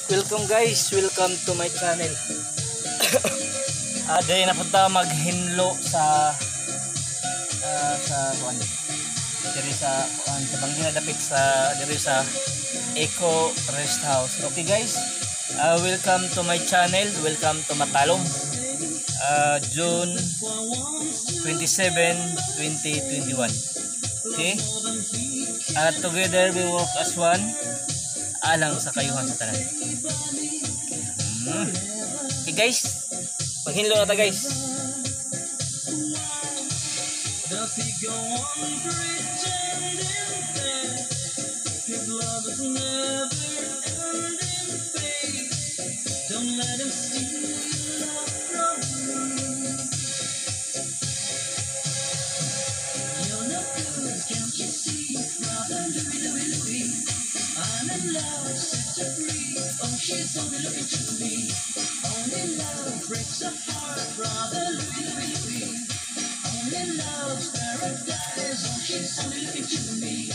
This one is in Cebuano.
Welcome guys, welcome to my channel. Diri na punta maghinlo sa kuan. Diri sa kuan sa Banggi na dapit sa diri sa Eco Rest House. Okay guys, welcome to my channel. Welcome to Matalom. June 27, 2021. Okay? Together we work as one alang sa kayuhan sa tanan. Okay guys, maghinlo na ta, guys. Does he go on pretending that his love is never ending, babe? Don't let him steal your love from you. You're no good, can't you see? Brother Louie, Louie, Louie. I'm in love, set her free. Oh, she's only looking to me. Only love breaks a heart, brother Louie, Louie, Louie. Only love's paradise. Oh, she's only looking to me.